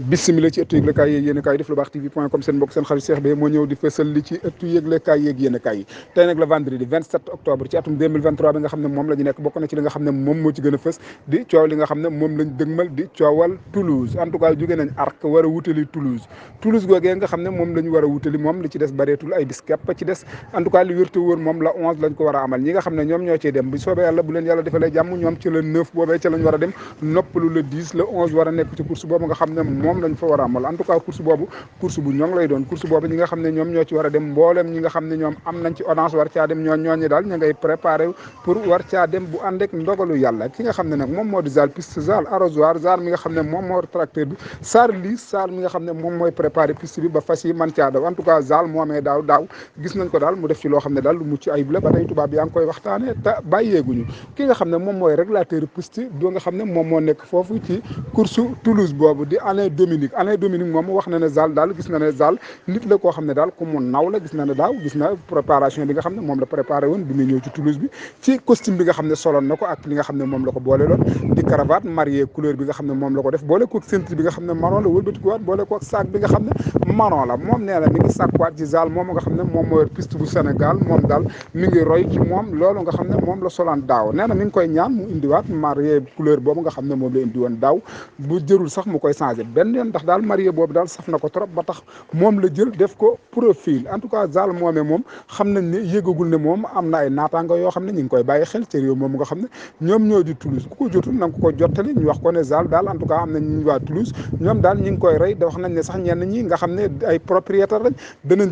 bismillah ci ëttu yëglekaay yeeg yéen kaay def lu baax tv.com seen mbokk seen xarit Cheikh Beye moo ñëw di fësal li ci ëttu yëglekaay yeeg yéen kaay yi tey nag le vendredi 27 octobre ci atum 2023 bi nga xam ne moom la ñu nekk bokk na ci li nga xam ne moom moo ci gën a fës di coow li nga xam ne moom lañ dëgmal di coowal Toulouse en tout cas jóge nañ Arc war a wutali Toulouse googee nga xam ne moom la ñu war a wutali moom li ci des bareetul ay bis képp ci des en tout cas li wér te wóor moom la 11 lañ ko war a amal ñi nga xam ne ñoom ñoo ciy dem bu soobee yàlla bu leen yàlla defalee jàmm ñoom ci le 9 boobee ca lañ war a dem noppalu le 10 le 11 war a nekk ci course boobu nga xam ne moom lañ fa war a amal en tout cas course boobu course bu ñoŋ lay doon course boobu ñi nga xam ne ñoom ñoo ci war a dem mboolem ñi nga xam ne ñoom am nañ ci audience war caa dem ñooñu daal ña ngay préparé pour war caa dem bu ànd ak ndogalu yàlla ki nga xam ne nag moom moo di Zal piste Zal arrosoir Zal mi nga xam ne moom moo tracteur bi Sarr mi nga xam ne moom mooy préparé piste bi ba fas yi man caa daw en tout cas Zal moomee daaw gis nañ ko daal mu def ci loo xam ne daal lu mucc ayib la ba tey tubaab yaa ngi koy waxtaane te bàyyeeguñu ki nga xam ne moom mooy régulateur piste doo nga xam ne moom moo nekk foofu ci course Toulouse boobu di Alain Dominique moom wax na ne Zal daal gis na ne Zal nit la koo xam ne daal ku mu naw la gis na ne daaw gis na préparation bi nga xam ne moom la préparé woon bi muy ñëw ci Toulouse bi ci costume bi nga xam ne soloon na ko ak li nga xam ne moom la ko boole loon di cravate marié couleur bi nga xam ne moom la ko def boole ko ceinture bi nga xam ne marron la wëlbatikuwaat boole ko sac bi nga xam ne marron la moom nee na mi ngi sàkkuwaat ci Zal moom nga xam ne moom moo piste bu Sénégal moom daal mi ngi roy ci moom loolu nga xam ne moom la solaan daaw nee na mi ngi koy ñaan mu indiwaat marié couleur boobu nga xam ne moom la indi woon daaw bu jërul sax mu koy changé benn yoon ndax daal marié boobu daal saf na ko trop ba tax moom la jël def ko profil en tout cas Zal moomee moom xam nañ ne yëgagul ne moom am na ay naataango yoo xam ne ñu ngi koy bàyyi xel ci réew moom nga xam ne ñoom ñoo di Toulouse ku ko jotul na nga ko jottali ñu wax ko ne Zal daal en tout cas am nañ ñu waa Toulouse ñoom daal ñu ngi koy rey da wax nañ ne sax ñenn ñi nga xam ne ay propriétaire lañ danañ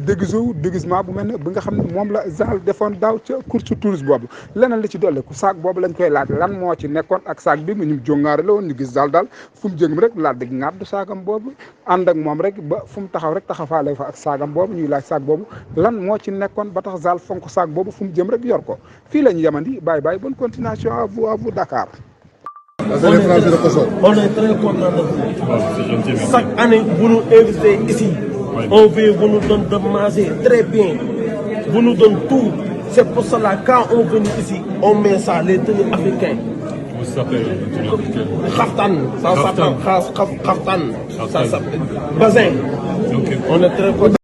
déguisement bu mel ne bi nga xam ne moom la Zal defoon daaw ca course Toulouse boobu leneen li ci dolli ku saak boobu lañ koy laaj lan moo ci nekkoon ak saak bi mu ñu jongaare la woon ñu gis Zal daal fu mu jëm rek laaj dig ngàddu saagam boobu ànd ak moom rek ba fu mu taxaw rek taxafaale fa ak saagam boobu ñuy laaj saag boobu lan moo ci nekkoon ba tax Zal fonk saag boobu fu mu jëm rek yor ko fii la ñu yemandi bye bye bonne continuation à vous Dakar. On est très content de vous. Chaque année, vous nous invitez ici. On veut, vous nous donnez de manger très bien. Vous nous donnez tout. C'est pour cela quand on vient ici, on met ça, les tenues africains. Comment ça s'appelle les tenues africaines? Khaftan, ça s'appelle Khaftan. Ça s'appelle Bazin. Okay. On est très content.